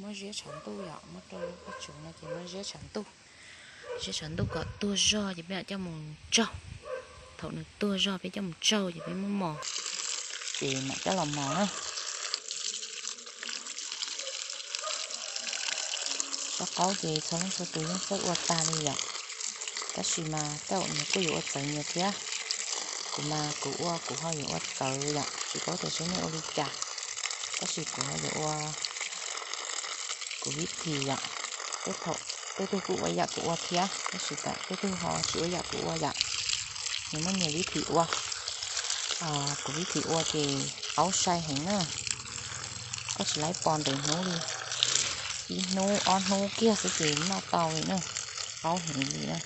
Muab ziab tshav ntuj yom, muab rau lub qab tsuas no ces muab ziab tshav ntuj. Ziab tshav ntuj kom tuag zog ces peb mam coj mus tsaug. Thaum nws tuag zog peb coj mus tsaug ces peb muab mos, ces mam coj los mos na. Zaub qaub ces txhua leej txhua tus yeej txawj ua tag li yom, tab sis mas tej zaum nws kuj yuav ua txawv nyias thiab. Kuv mas kuv ua kuv ho yuav ua txawv yom, tsis paub tias seb nej ua li cas, tab sis kuv ho yuav ua kuv vib thim yom. Tej tug kuj ua yam kuv ua thiab, tab sis tej tug ho tsis ua yam kuv ua yom. Nyias muaj nyias vib thim ua. Kuv vib thim ua ces qaub sai heev na, koj tsis laib pos ntev hnub li, ib hnub ob hnub kiag xwb ces noj tau li na, qaub heev li na.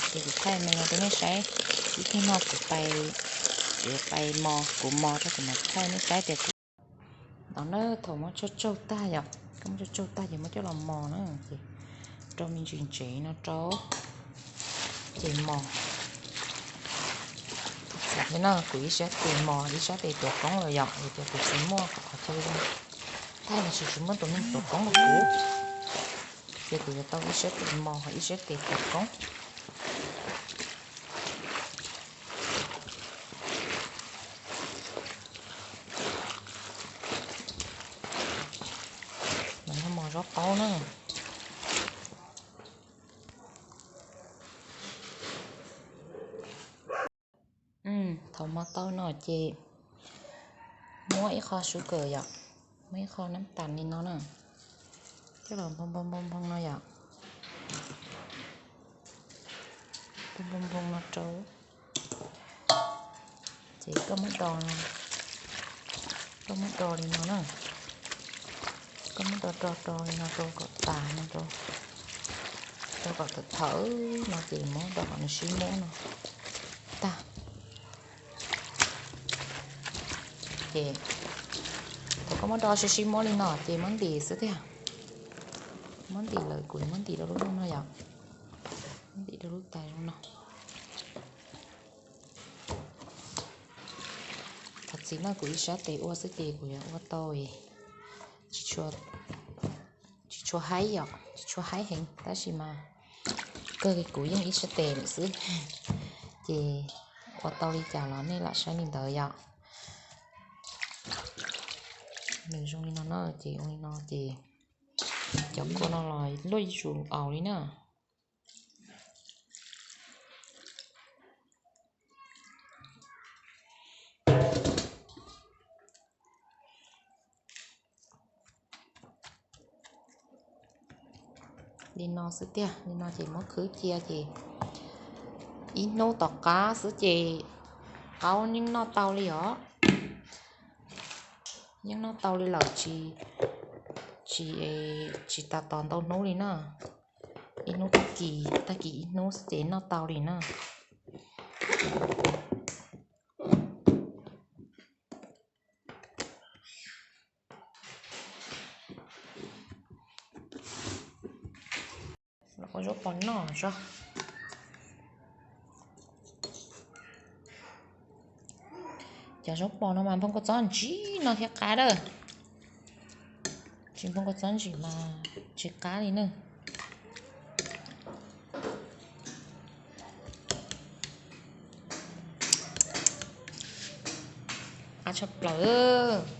Ces kuv thaij me no rau nej saib, ib pliag no kuv pais, kuv pais mos, kuv mos rau kuv mam thaij nej saib tias kuv no na. Thaum muab tsaug tsaug tag yom, koj muab tsaug tsaug tag ces muab coj los mos na, ces rau me ntsis ntsev no rau, ces mos. Tam sim no kuv ib sab tes mos ib sab tes tuav koob lawm yom, vim tias kuv tsis muaj qhov chaw tag, tsis tsis muaj tus neeg tuav koob rau kuv, ces kuv yuav tau ib sab tes mos ib sab tes tuav koob. Mas yog mos zaub qaub na. Thaum mos tau no ces muab ib qho sugar yom, muab ib qho nab tas li no na, coj los nphoo nphoo nphoo nphoo no yom, nphoo nphoo nphoo no rau. Ces koj muab do, koj muab do li no na, koj muab do do do li no rau kom tas no rau, rau kom thawm thawm no ces muab do kom nws sib muab no tag. Ces thaum koj muab do sib sib muab li no ces muab ntim xwb tiag. Muab ntim lawm kuv muab ntim rau lub no yom, muab ntim rau lub tais zoo no. Thov txim no kuv ib sab tes ua xwb ces kuv yuav ua tau tsis tshua haib yom, tsis tshua haib heev tab sis mas kawg li kuv yeej ib sab tes lawm xwb. Ces ua tau li cas los nej lam saib li ntawd yom. Nws zoo li no na, ces ua li no ces cov kua no los luaj ib zus aus li na. Li no xwb tiag, li no ces muab khwb cia ces ib hnub tom qab xwb ces qaub yeej noj tau li os. Yeej noj tau li lawm, tsis, tsis, tsis tas tos ntau hnub li na. Ib hnub tag kis, tag kis ib hnub xwb ces noj tau li na. Los ua zaub pos noj tso. Cov zaub pos no mas nphoo kua txob ntsim no thiaj qab dawb. Tsis nphoo kua txob ntsim mas tsis qab li na. Qab tshaj plaws.